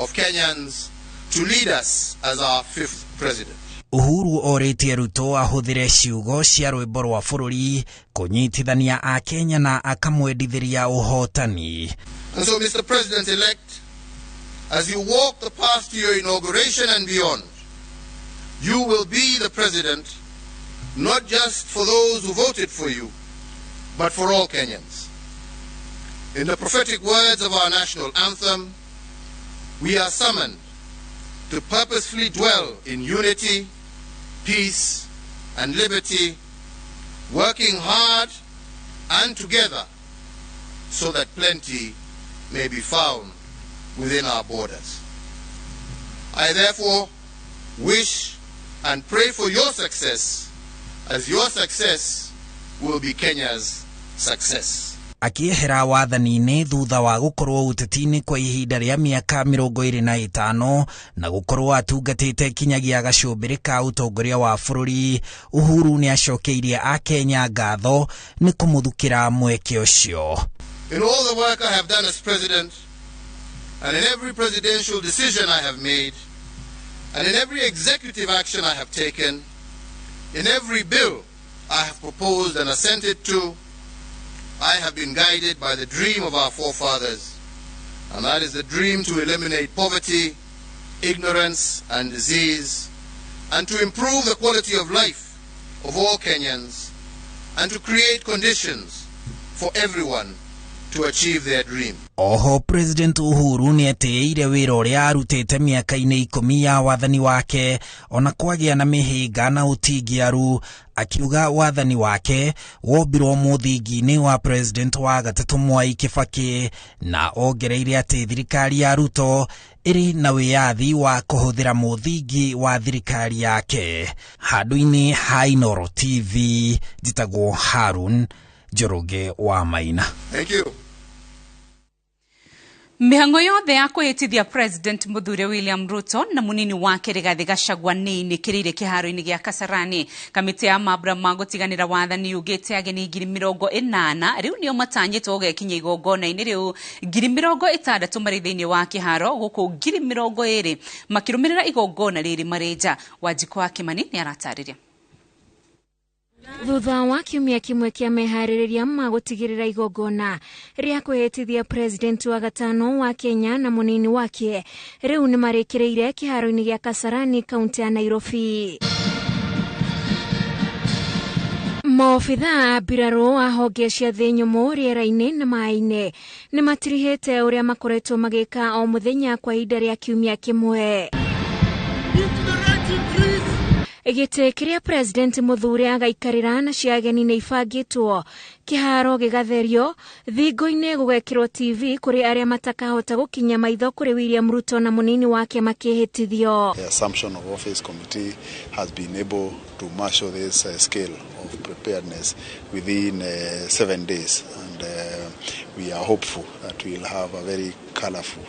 of Kenyans to lead us as our fifth president. Uhuru orĩtie Ruto ahũthĩre ciugo cia rwĩmbo rwa bũrũri kũnyitithania Akenya na akamwendithĩria ũhotani. And so, Mr. President-elect, as you walk the path to your inauguration and beyond, you will be the president not just for those who voted for you, but for all Kenyans. In the prophetic words of our national anthem, we are summoned to purposefully dwell in unity, peace, and liberty, working hard and together so that plenty may be found within our borders. I therefore wish and pray for your success, as your success will be Kenya's success. Akĩehera wathani-inĩ thutha wa gũkorwo ũteti-inĩ kwa ihinda rĩa mĩaka 25 na gũkorwo atungatĩte kinyagia gacũmbĩrĩ ka ũtongoria wa bũrũri, Uhuru nĩ acokeirie Akenya ngatho nĩ kũmũthukĩra mweke ũcio. In all the work I have done as president, and in every presidential decision I have made, and in every executive action I have taken, in every bill I have proposed and assented to, I have been guided by the dream of our forefathers, and that is the dream to eliminate poverty, ignorance, and disease, and to improve the quality of life of all Kenyans, and to create conditions for everyone to achieve their dream. Oho President Uhuru nĩ etĩĩire wĩra ũrĩa arutĩte mĩaka-inĩ 10 ya wathani wake ona kwagĩa na mĩhĩnga na ũtingiaru, akiuga wathani wake wombirwo mũthingi-inĩ wa President wa gatatũ Mwai Kibaki, na ongereire atĩ thirikari ya Ruto ĩrĩ na wĩyathi wa kũhũthĩra mũthingi wa thirikari yake. Handũ-inĩ ha Inooro TV, njĩtagwo Harun Njoroge wa Maina. Thank you. Mĩhang'o yothe ya kwĩhĩtithia President Mũthure William Ruto na mũnini wake Rigathi Gachagua nĩ ĩnĩkĩrĩire kĩharo-inĩ gĩa Kasarani. Kamĩtĩ ya mambura ma gũtiganĩra wathani yugĩte ageni 80,000 rĩu nĩo matanyĩtwo gũgekinya igongona-inĩ rĩu, 60,000 marĩ thĩinĩ wa kĩharo gũkũ 20,000 makĩrũmĩrĩra igongona rĩrĩ marĩ nja. Wanjikũ wa Kĩmani nĩ aratarĩria. Thutha wa kiumia kĩmwe kĩa meharĩrĩria ma gũtigĩrĩra igongona rĩa kwĩhĩtithia President wa gatano wa Kenya na mũnini wake rĩu nĩ marĩkĩrĩire kĩharo-inĩ gĩa Kasarani kaunti ya Nairobi. Maobithaa a mbirarũ a honge cia thĩ nyũmũ rĩera-inĩ na maĩ-inĩ nĩ matirihĩte ũrĩa makoretwo magĩka o mũthenya kwa ihinda rĩa kiumia kĩmwe. Gĩtĩ kĩrĩa President Mũthure agaikarĩra na cia ageni nĩ ibangĩtwo, kĩharo gĩgatherio, thingo-inĩ gũgekĩrwo TV kũrĩ arĩa matakahota gũkinya maitho kũrĩ William Ruto na mũnini wake makĩhĩtithio. The assumption of office committee has been able to marshal this scale of preparedness within 7 days, and we are hopeful that we will have a very colorful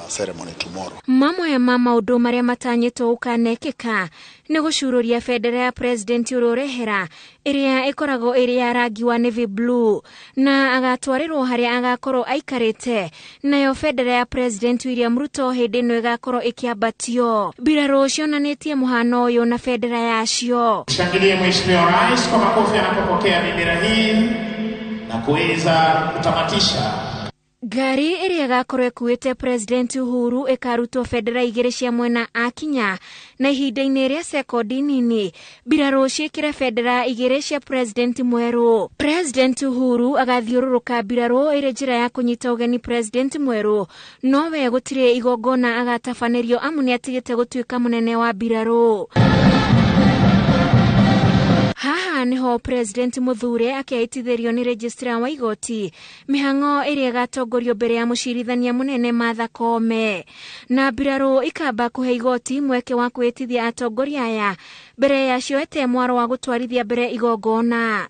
ceremony tomorrow. Mamwe ma maũndũ marĩa matanyĩtwo gũkanekĩka nĩ gũcuurũria bendera ya President ũrĩa ũrehera ĩrĩa ĩkoragwo ĩrĩ ya rangi wa navy blue na agatwarĩrwo harĩa agakorwo aikarĩte, nayo bendera ya President William Ruto hĩndĩ ĩno ĩgakorwo ĩkĩambatio. Mbirarũ cionanĩtie mũhano ũyũ na bendera yacio. Shangilie Mheshimiwa Rais kwa makofi anapopokea bendera hii na kuweza kutamatisha. Ngari ĩrĩa ĩgakorwo ĩkuĩte President Uhuru ĩkarutwo bendera igĩrĩ cia mwena akinya, na ihinda-inĩ rĩa sekondi nini mbirarũ ciĩkĩre bendera igĩrĩ cia President mwerũ. President Uhuru agathiũrũrũka mbirarũ ĩrĩ njĩra ya kũnyita ũgeni President mwerũ, nowe gũtirĩ igongona agatabanĩrio amu nĩatigĩte gũtuĩka mũnene wa mbirarũ. Haha niho President Muthure akĩhĩtithĩrio nĩ registrar wa igoti mĩhang'o ĩrĩa ĩgatongorio mbere ya mũcirithania mũnene Martha Koome, na mbirarũ ikamba kũhe igoti mweke wa kwĩhĩtithia atongoria aya mbere ya cioete mwaro wa gũtwarithia mbere igongona.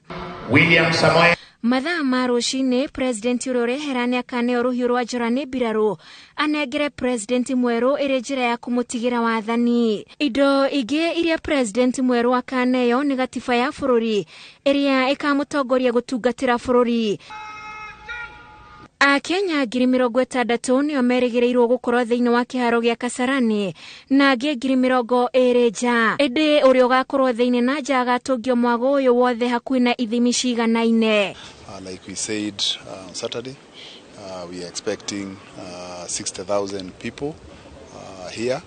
William Samoei. Mathaa ma rũcinĩ President ũrĩa ũrehera nĩakaneo rũhiũ rwa njora nĩ mbirarũ anengere President mwerũ ĩrĩ njĩra ya kũmũtigĩra wathani. Indo ingĩ iria President mwerũ akaneo nĩ gatiba ya bũrũri ĩrĩa ĩkamũtongoria gũtungatĩra bũrũri. Akenya 60,000 nĩo merĩgĩrĩirwo gũkorwo thĩinĩ wa kĩharo gĩa Kasarani na angĩ 20,000 nja. Ĩndĩ ũrĩa ũgakorwo thĩinĩ na nja agatũngio mwago ũyũ wothe hakuhĩ na ithimi ciganaine. Like we said on Saturday, we are expecting 60,000 people here.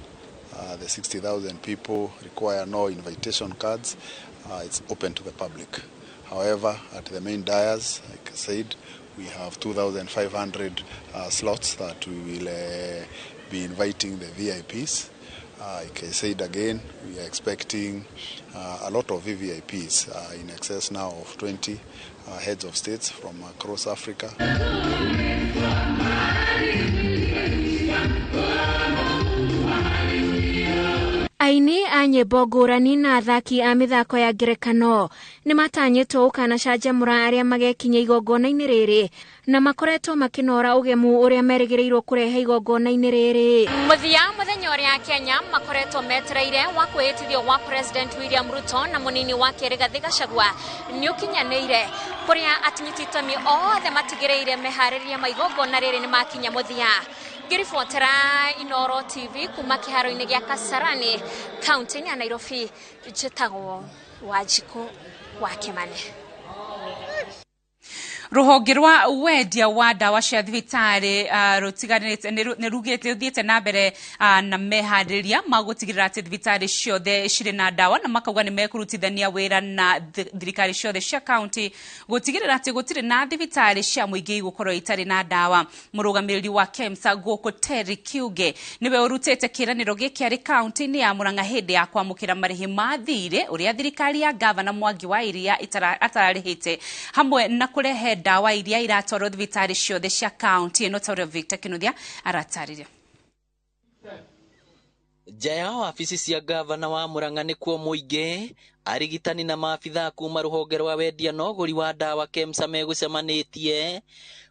The 60,000 people require no invitation cards. It's open to the public. However, at the main dais, like I said, we have 2,500 slots that we will be inviting the VIPs. Like I said again, we are expecting a lot of VVIPs, in excess now of 20 heads of states from across Africa. Aini a nyĩmbo ngũrani na athaki a mĩthako ya ngerekano nĩ matanyĩtwo gũkanacanjamũra arĩa magekinya igongona-inĩ rĩrĩ na makoretwo makĩnora ũgemu ũrĩa merĩgĩrĩirwo kũrehe igongona-inĩ rĩrĩ. Mũthia mũthenya ũrĩa Kenya makoretwo metereire wa kwĩhĩtithio gwa President William Ruto na mũnini wake Rigathi Gachagua nĩ ũkinyanĩire, kũrĩa atinyiti itemi othe matigĩrĩire meharĩria ma igongona rĩrĩ nĩ makinya mũthia. Ngĩribotera Inooro TV kuma kĩharo-inĩ gĩa Kasarani kaunti-inĩ ya Nairobi, njĩtagwo Wanjikũ wa Kĩmani. Ruhonge rwa wendia wa ndawa cia thibitarĩ rũtiganĩte nĩ rugĩte rũthiĩte na mbere na meharĩria ma gũtigĩrĩra atĩ thibitarĩ ciothe cirĩ na ndawa, na makauga nĩ mekũrutithania wĩra na thirikari ciothe cia kaunti gũtigĩrĩra atĩ gũtirĩ na thibitarĩ cia mũingĩ igũkorwo itarĩ na ndawa. Mũrũgamĩrĩri wa KEMSA gũkũ Terry Kiuge nĩwe ũrutĩte kĩĩranĩro gĩkĩ arĩ kaunti-inĩ ya Murang'a hĩndĩ ya kwamũkĩra marĩhi ma thirĩ ũrĩa thirikari ya gavana Mwangi wa Iria atararĩhĩte, hamwe na kũrehe ndawa iria iratwarwo thibitarĩ ciothe cia kaunti ĩno, ta ũrĩa Victor Kinuthia aratarĩria. Nja ya wabici cia gavana wa Murang'a nĩkuo mũingĩ, arigitani na maabithaa kuma rũhonge rwa wendia na ũgũri wa ndawa KEMSA megũcemanĩtie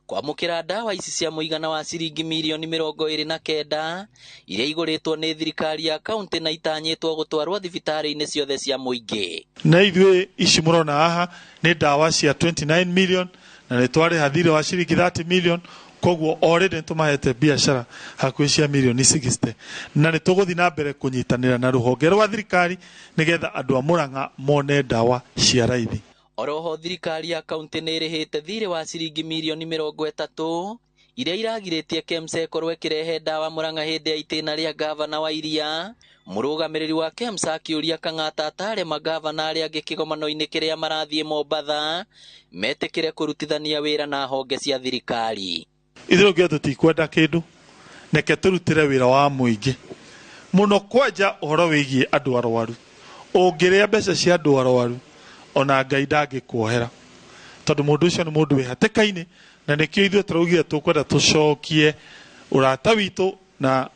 kwamũkĩra ndawa ici cia mũigana wa ciringi mirioni 29 iria igũrĩtwo nĩ thirikari ya kaunti na itanyĩtwo gũtwarwo thibitarĩ-inĩ ciothe cia mũingĩ. Na ithuĩ ici mũrona haha nĩ ndawa cia 29 million na nĩ twarĩha thirĩ wa ciringi 30 million, koguo already nĩ tũmahete biacara hakuhĩ cia mirioni 60, na nĩ tũgũthiĩ na mbere kũnyitanĩra na rũhonge rwa thirikari nĩgetha andũ a Murang'a mone ndawa cia raithi. Oroho thirikari ya kaunti nĩ ĩrĩhĩte thirĩ wa ciringi mirioni 30 iria iragirĩtie KEMSA ĩkorwo ĩkĩrehe ndawa Murang'a hĩndĩ ya itĩna rĩa gavana wa Iria. Mũrũgamĩrĩri wa KEMSA akĩũria Kang'ata atare magavana arĩa angĩ kĩgomano-inĩ kĩrĩa marathiĩ Mombatha metĩkĩre kũrutithania wĩra na honge cia thirikari. Ithuĩ rũngĩ tũtikwenda kĩndũ, reke tũrutĩre wĩra wa mũingĩ mũno, kwanja ũhoro wĩgiĩ andũ arwaru. Ũngĩrĩa mbeca cia andũ arwaru ona Ngai ndangĩkuohera, tondũ mũndũ ũcio nĩ mũndũ wĩ hatĩka-inĩ, na nĩkĩo ithuĩ tũraugire tũkwenda tũcokie ũrata witũ na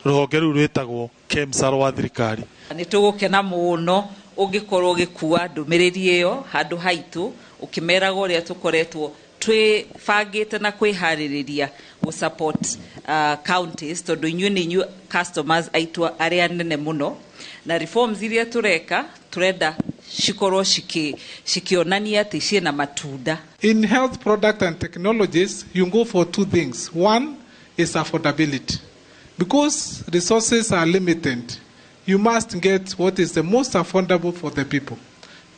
rũhonge rũu rwĩtagwo KEMSA rwa thirikari. Nĩ tũgũkena mũno ũngĩkorwo ũgĩkua ndũmĩrĩri ĩyo handũ haitũ, ũkĩmeraga ũrĩa tũkoretwo twĩbangĩte na kwĩharĩrĩria gũ support counties, tondũ inyuĩ nĩ inyuĩ customers aitũ arĩa nene mũno, na reforms iria tũreka tũrenda cikorwo cikĩonania atĩ ciĩna matunda. In health product and technologies, you go for two things. One is affordability. Because resources are limited, you must get what is the most affordable for the people.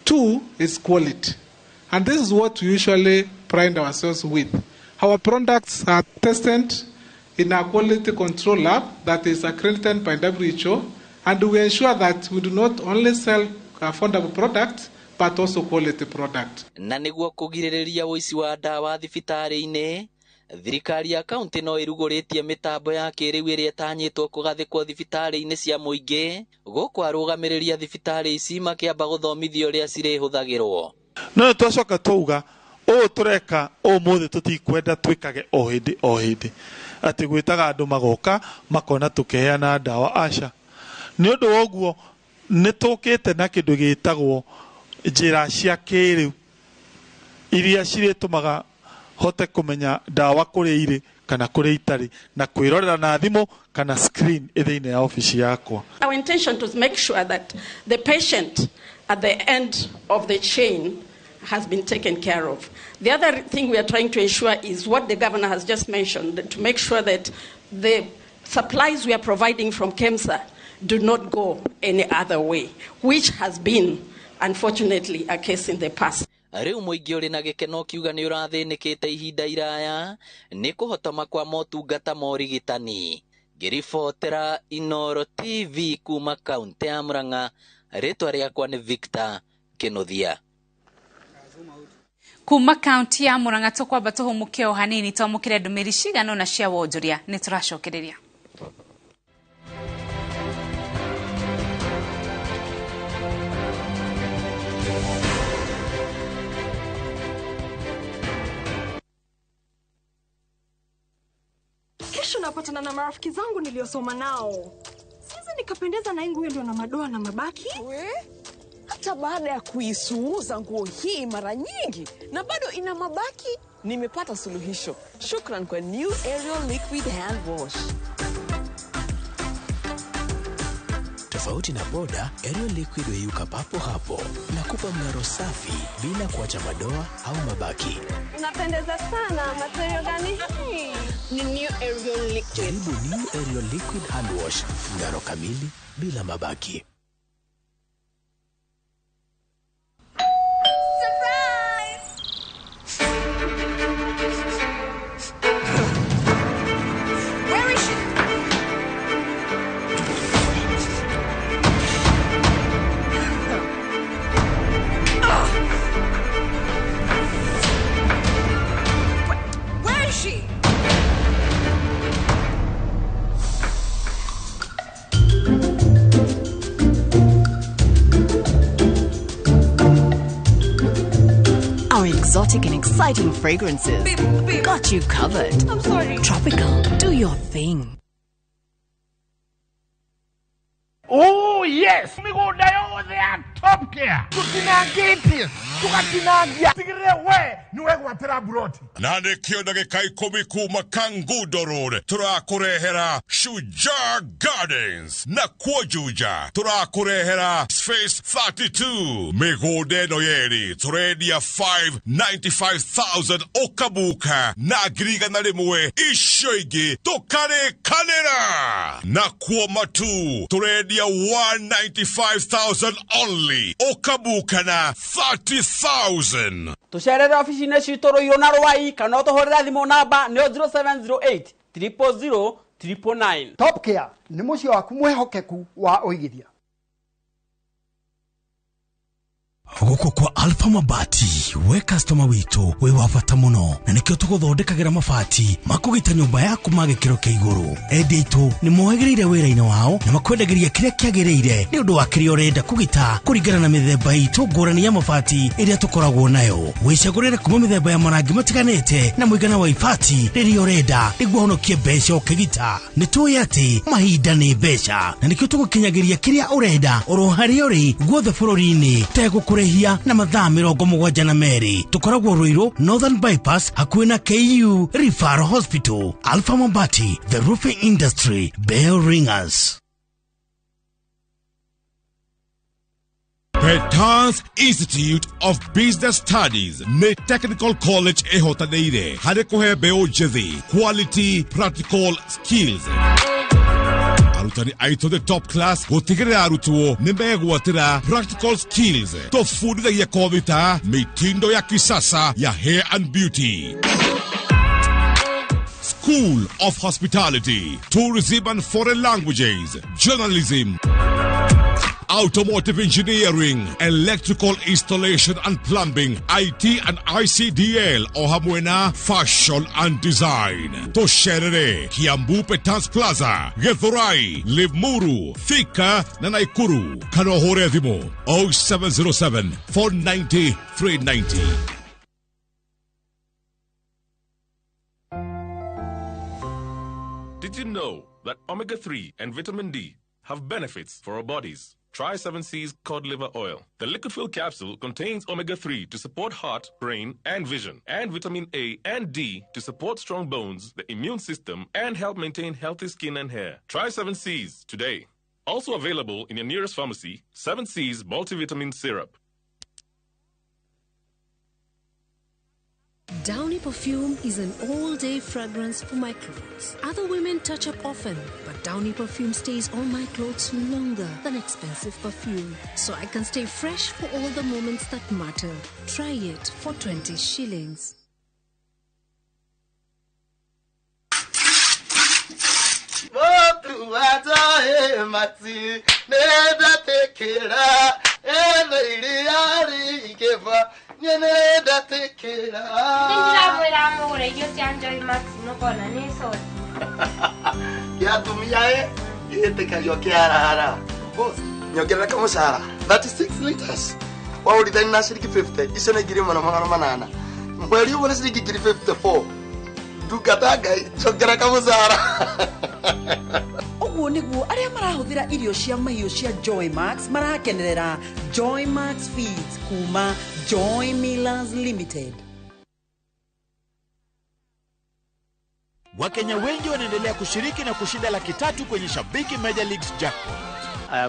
Two is quality. And this is what we usually pride ourselves with. Our products are tested in our quality control lab that is accredited by WHO, and we ensure that we do not only sell affordable products, but also quality product. Na nĩguo kũgirĩrĩria ũici wa ndawa thibitarĩ-inĩ, thirikari ya kaunti no ĩrugũrĩtie mĩtambo ya kĩrĩu ĩrĩa ĩtanyĩtwo kũgathĩkwo thibitarĩ-inĩ cia mũingĩ, gũkũ arũgamĩrĩri a thibitarĩ ici makĩamba gũthomithio ũrĩa cirĩhũthagĩrwo. No nĩ twacoka twauga ũũ tũreka ũmũthĩ tũtikwenda twĩkage o hĩndĩ o hĩndĩ, atĩ gwĩtaga andũ magoka makona tũkĩheana ndawa, aca. Nĩ ũndũ wa ũguo nĩ tũkĩte na kĩndũ gĩtagwo njĩra cia kĩrĩu iria cirĩtũmaga hote kũmenya ndawa kũrĩa irĩ kana kũrĩa itarĩ, na kwĩrorera na thimũ kana screen ĩ thĩinĩ ya obici yakwa. Our intention to make sure that the patient at the end of the chain has been taken care of. The other thing we are trying to ensure is what the governor has just mentioned, to make sure that the supplies we are providing from KEMSA do not go any other way, which has been, unfortunately, a case in the past. Rĩu mũingĩ ũrĩ na gĩkeno kiuga nĩ ũrathĩnĩkĩte ihinda iraya nĩ kũhotoma kwa motungata ma ũrigitani. Ngĩribotera Inooro TV kuma kaunti ya Murang'a, rĩtwa rĩakwa nĩ Victor Kĩnuthia. Kuma kaunti ya Murang'a tũkwamba tũhũmũke o hanini twamũkĩre ndũmĩrĩri cigana ũna cia wonjoria nĩ tũracokereria. Kesho napatana na marafiki zangu niliosoma nao. Siwezi nikapendeza na nguo ndio na madoa na mabaki. We? Hata baada ya kuisuuza nguo hii mara nyingi na bado ina mabaki, nimepata suluhisho. Shukran kwa New Ariel Liquid Hand Wash. Tofauti na boda, Ariel Liquid huyuka papo hapo na kupa mng'aro safi bila kuacha madoa au mabaki. Unapendeza sana, material gani hii? Ni New Ariel Liquid. Jaribu New Ariel Liquid Hand Wash, mng'aro kamili bila mabaki. Surprise! Where is she? Where is she? Our exotic and exciting fragrances Beep, beep. Got you covered. I'm sorry. Tropical, do your thing. Oh yes, migunda yothe ya Top Care. Tutinangitie, tukatinangia. Tigire we niwe gwatira buroti. Na nĩkĩo ndagĩka 10 kuma Kangundo Road tũrakũrehera Shujaa Gardens na kuo Juja tũrakũrehera Space 32 mĩgũnda ĩno yerĩ tũrendia 595,000 ũkabuka na 100,000 icio ingĩ tũkarĩkanĩra na kuo Matu tũrendia 195,000 only ũkabuka na 30,000. Tucerere ofici-inĩ citũ Rũirũ na Rwai kana ũtũhũrĩre thimũ namba nĩyo 0708 000 999. Top Care nĩ mũciĩ waku mwĩhokeku wa ũigithia. Gũkũ kwa Alpha Mabati, we customer witũ wĩ wa bata mũno na nĩkĩo tũgũthondekagĩra mabati makũgita nyũmba yaku ma gĩkĩro kĩa igũrũ. Endia aitũ nĩ mohĩgĩrĩire wĩra-inĩ wao na makwendagĩria kĩrĩa kĩagĩrĩire nĩ ũndũ wa kĩrĩa ũrenda kũgita kũringana na mĩthemba itũ ngũrani ya mabati ĩrĩa tũkoragwo nayo. Wĩcagũrĩre kuma mĩthemba ya marangi matiganĩte na mũigana wa ibati rĩrĩa ũrenda nĩguo ũhonokie mbeca ũkĩgita. Nĩ tũĩ atĩ mahinda nĩ mbeca na nĩkĩo tũgũkinyagĩria kĩrĩa ũrenda oro harĩa ũrĩ guothe bũrũri-inĩ tegũkũrĩhia na mathaa 72. Tũkoragwo Ruiru Northern Bypass hakuhĩ na KU Referral Hospital. Alpha Mabati, the roofing industry bell ringers. Petans Institute of Business Studies nĩ Technical College ĩhotanĩire harĩ kũhe mbeũ njĩthĩ quality practical skills. Arutani aitũ the top class gũtigĩrĩra arutwo nĩ megwatĩra practical skills. Tũbundithagia kothi ta mitindo ya kisasa ya hair and beauty, School of Hospitality, Tourism and Foreign Languages, Journalism, Automotive Engineering, Electrical Installation and Plumbing, IT and ICDL, o hamwe na Fashion and Design. Tũcerere Kiambu Petans Plaza, Githurai, Limuru, Thika na Naikuru. Kana ũhũre thimũ 0707 490 390. Did you know that omega-3 and vitamin D have benefits for our bodies? Try 7C's cod liver oil. The liquid fill capsule contains omega-3 to support heart, brain, and vision, and vitamin A and D to support strong bones, the immune system, and help maintain healthy skin and hair. Try 7C's today. Also available in your nearest pharmacy, 7C's multivitamin syrup. Downy perfume is an all-day fragrance for my clothes. Other women touch up often, but Downy perfume stays on my clothes longer than expensive perfume, so I can stay fresh for all the moments that matter. Try it for 20 shillings. Nyongerera kamushahara 36 liters waurithani na ciringi 50 icio nĩ 1800 mweri ũmwe nĩ ciringi 54 ndungata Ngai njongera kamushahara. Ũguo nĩguo arĩa marahũthĩra irio cia mahiũ cia Joy Max marakenerera Joy Max Feeds kuma Joy Millers Limited. Wakenya wengi wanaendelea kushiriki na kushinda 300,000 kwenye Shabiki Major Leagues Jackpot.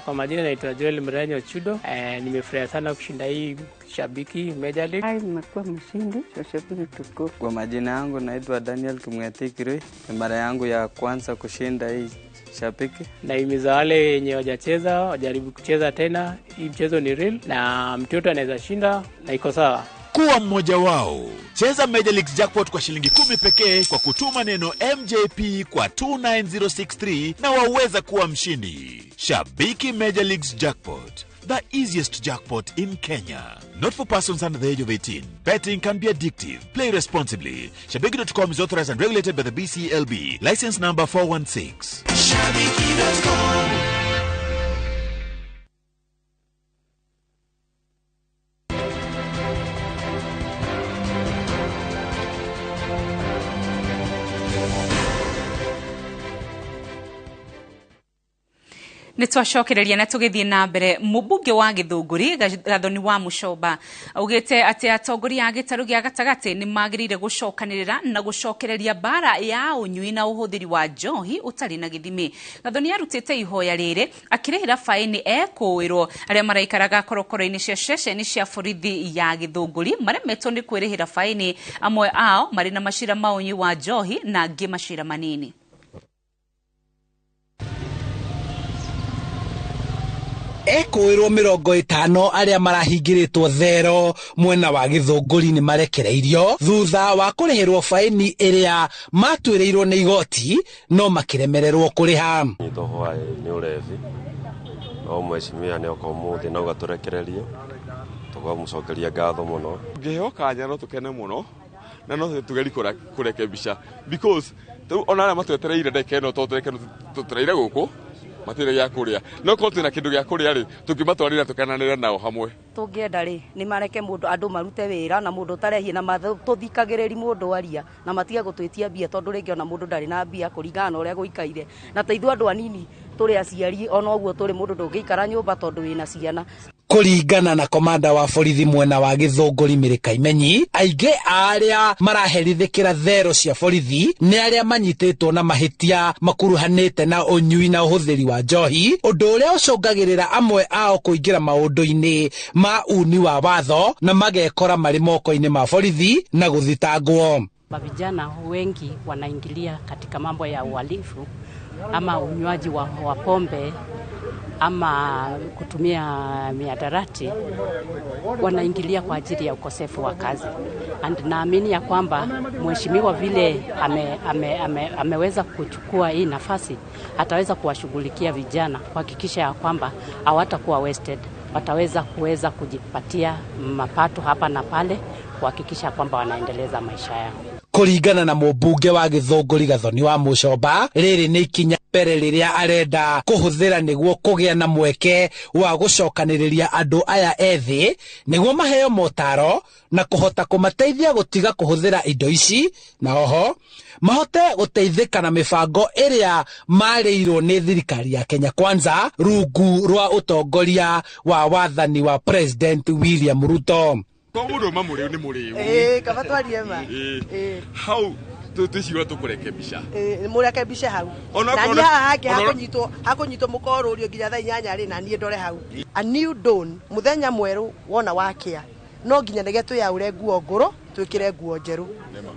Kwa majina naitwa Joel Mrenyo Chudo. Nimefurahia sana kushinda hii Shabiki Major League. Nimekuwa mshindi wa Shabiki tukufu. Kwa majina yangu naitwa Daniel Kimweti Kirui. Ni mara yangu ya kwanza kushinda hii Shabiki. Nahimiza wale wenye hawajacheza wajaribu kucheza tena. Hii mchezo ni real na mtoto anaweza shinda na iko sawa. Kuwa mmoja wao. Cheza Major Leagues Jackpot kwa shilingi 10 pekee kwa kutuma neno MJP kwa 29063 na waweza kuwa mshindi. Shabiki Major Leagues Jackpot, the easiest jackpot in Kenya. Not for persons under the age of 18. Betting can be addictive. Play responsibly. Shabiki.com is authorized and regulated by the BCLB. License number 416. Shabiki.com. Nĩ twacokereria na tũgĩthiĩ na mbere. Mũmbunge wa Gĩthũngũri Gathoni wa Mũcomba augĩte atĩ atongoria a gĩtarũ gĩa gatagatĩ nĩ magĩrĩire gũcokanĩrĩra na gũcokereria mbara ya ũnyui na ũhũthĩri wa njohi ũtarĩ na gĩthimi. Gathoni arutĩte ihoya rĩrĩ akĩrĩhĩra baĩni ekũĩrwo arĩa maraikaraga korokoro-inĩ cia ceceni cia borithi ya Gĩthũngũri maremetwo nĩ kwĩrĩhĩra baĩni, amwe ao marĩ na macira ma ũnyui wa njohi na angĩ macira manini. Ekũĩrwo 50 arĩa marahingĩrĩtwo thero mwena wa Gĩthũngũri nĩ marekereirio thutha wa kũrĩhĩrwo baĩni ĩrĩa matuĩrĩirwo nĩ igoti no makĩremererwo kũrĩha. Nyitwo hwaĩ nĩ ũrevi no mheshimiwa nĩ oka ũmũthĩ na ũgatũrekereria tũkamũcokeria ngatho mũno. Ngĩheo kanya no tũkene mũno na no tũgeri kũrekebisha because ona arĩa matwetereire ndagĩka ĩno tondũ tũtereire gũkũ matirĩ gĩa kũrĩa no korwo twĩna kĩndũ gĩa kũrĩa rĩ tũngĩmatwarĩra tũkenanĩre nao hamwe. Tũngĩenda rĩ nĩ mareke mũndũ andũ marute wĩra na mũndũ ũtarehie na tũthikagĩrĩri mũndũ aria na matige gũtwĩtia mbia tondũ rĩngĩ ona mũndũ ndarĩ na mbia kũringana na ũrĩa gũikaire na ta ithuĩ andũ anini tũrĩ aciari ona ũguo tũrĩ mũndũ ndũngĩikara nyũmba tondũ wĩna ciana. Kũringana na komanda wa borithi mwena wa Gĩthũngũri Mĩrĩ Kaimenyi, aingĩ a arĩa maraherithĩkĩra thero cia borithi nĩ arĩa manyitĩtwo na mahĩtia makuruhanĩte na ũnyui na ũhũthĩri wa njohi, ũndũ ũrĩa ũcũngagĩrĩra amwe ao kũingĩra maũndũ-inĩ ma uni wa watho na magekora marĩ moko-inĩ ma borithi na gũthitangwo. Vijana wengi wanaingilia katika mambo ya uhalifu ama unywaji wa pombe ama kutumia mihadarati, wanaingilia kwa ajili ya ukosefu wa kazi. And naamini ya kwamba mheshimiwa vile ameweza kuchukua hii nafasi, ataweza kuwashughulikia vijana kuhakikisha ya kwamba hawatakuwa wasted, wataweza kuweza kujipatia mapato hapa na pale kuhakikisha kwamba wanaendeleza maisha yao. Kũringana na mũmbunge wa Gĩthũngũri Gathoni wa Mũcomba, rĩrĩ nĩ ikinya mbere rĩrĩa arenda kũhũthĩra nĩguo kũgĩa na mweke wa gũcokanĩrĩria andũ aya ethĩ nĩguo maheo motaro na kũhota kũmateithia gũtiga kũhũthĩra indo ici na oho mahote gũteithĩka na mĩbango ĩrĩa marĩirwo nĩ thirikari ya Kenya Kwanza rungu rwa ũtongoria wa wathani wa President William Ruto. Ko mũndũ ma mũrĩu nĩ mũrĩu. Kaba twarie ma. Hau tũciwa tũkũrekebisha. Mũrekebishe hau. Na niĩ haha hangĩ hakũnyitwo mũkorũrio nginya thaa 8 rĩ na niĩ ndore hau. A new dawn, mũthenya mwerũ wona wakĩa. No nginya nĩge twĩyaũre nguo ngũrũ Twĩkĩre nguo njerũ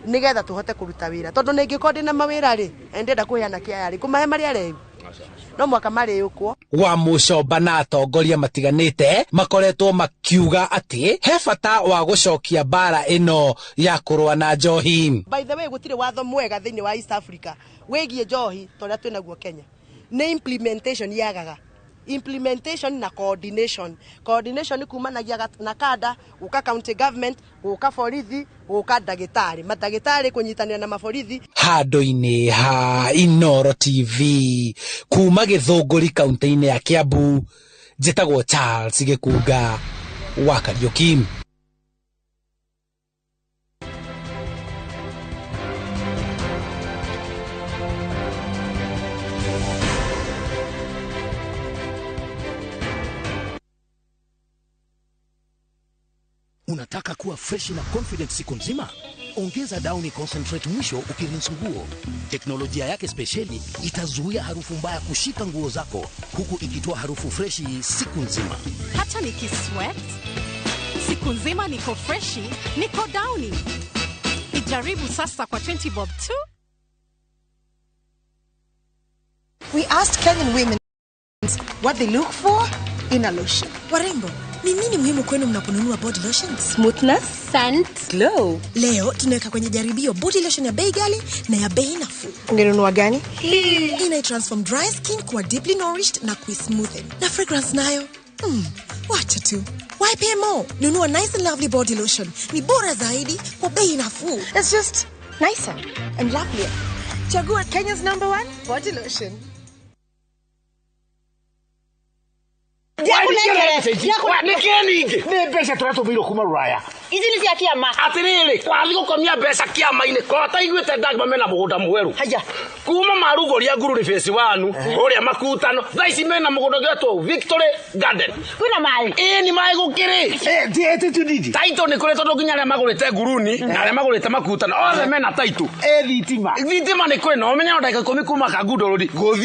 nĩgetha tũhote kũruta wĩra, tondũ nĩngĩkorwo ndĩna mawĩra rĩ, ndĩrenda kũheana kĩaya rĩ, ngũmahe marĩa arehu no mwaka marĩũkwo. Wa Mũcomba na atongoria matiganĩte makoretwo makiuga atĩ he bata wa gũcokia mbara ĩno ya kũrũa na njohi. By the way, gũtirĩ watho mwega thĩinĩ wa East Africa wĩgiĩ njohi ta ũrĩa twĩnaguo Kenya. Nĩ implementation yagaga, implementation na coordination. Coordination kumanagia na kada guka county government, guka borithi, guka ndagĩtarĩ, mandagĩtarĩ kũnyitanĩra na maborithi. Handũ-inĩ ha Inooro TV kuma Gĩthũngũri kaunti-inĩ ya Kiambu, njĩtagwo Charles Gĩkunga wa Kariuki. Unataka kuwa fresh na confident siku nzima? Ongeza Downy Concentrate mwisho ukirinse nguo. Teknolojia yake spesheli itazuia harufu mbaya kushika nguo zako, huku ikitoa harufu freshi siku nzima. Hata nikisweat siku nzima niko freshi, niko Downy. Ijaribu sasa kwa 20 bob tu. We asked Kenyan women what they look for in a lotion. Warembo, ni nini muhimu kwenu mnaponunua body lotions? Smoothness, scent, glow. Leo tunaweka kwenye jaribio body lotion ya bei ghali na ya bei nafuu. Ungenunua gani? Hii ina transform dry skin kuwa deeply nourished na kuismoothen. Na fragrance nayo, wacha tu. Why pay more? Nunua Nice and Lovely body lotion. Ni bora zaidi kwa bei nafuu. It's just nicer and lovelier. Chagua Kenya's #1 body lotion. Nä mbeca tå ratå kuma ruraya. Ici nä cia kĩama. Atirĩrĩ, kwathiĩ gũkomia mbeca kĩama-inĩ ko taiguĩte ndagma mena mũgũnda mwerũ. Haya, kuma marugũria ngururi phase 1 ũrĩa makutano, thaa ici mena mũgũnda ũngĩtwo Victory Garden. Kwĩna maĩ? Ĩĩ nĩ maĩ gũkĩrĩ. Taitũ nĩ kũrĩ, tondũ nginya arĩa magũrĩte nguruni na arĩa magũrĩte makutano othe mena taitũ. Thitima nĩ kũrĩ, na ũmenye no ndagĩka 10 kuma Kangundo Road gũthiĩ.